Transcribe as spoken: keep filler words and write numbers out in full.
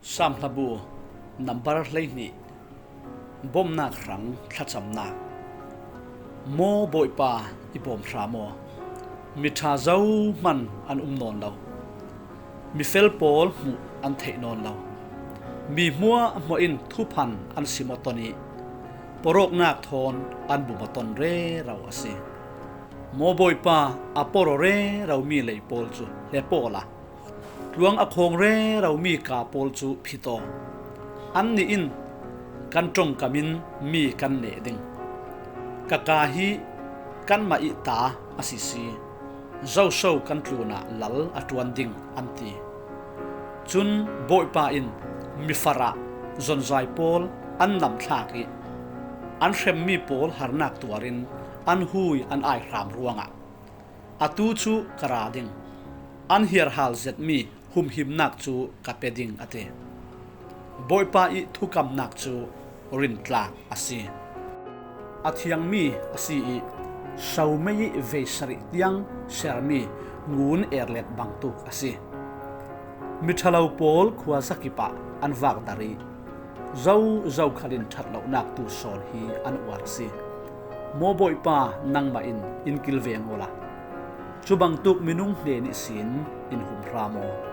Psalm hlabu number hleihnih. Bomnak hrang thlacamnak. Maw Bawipa, i bawm hram aw. Mi ṭha zohman an um nawn lo. Mi fel pawl hmuh an theih nawn lo. Mi hmuahhmuah in thuphan an sim aw ton ih, pawrawknak thawn an bum aw ton rero a si. Maw Bawipa, a pawraw rero mi lei pawl cu hle pawl a, tluang a khawng rero mi ka pawl cu phit aw. Annih in, "Kan ṭongkam in mi kan neh ding. Ka ka hi kanmah ih ta a si si. Zoso kan tlunah lal a ṭuan ding," an ti. Cun Bawipa in mifarah zonzai pawl an namthlak ih, an hremmi pawl harnak tuar in an hui an aihram ruangah, "Atu cu ka ra ding, an hiarhal zetmi humhimnak cu ka pe ding," a ti. Bawipa ih thukamnak cu rintlak a si. A thiangmi a si ih, somei ih vei sarih tiang sermi ngun erlet bangtuk a si. Miṭhalo pawl khuazakip ah an vakdar ih, zo zokhal in ṭhat lonak tu sawn hi an uar a si. Maw Bawipa, nangmah in in kilveng awla, cubangtuk minung hnen ihsin in hum hram aw.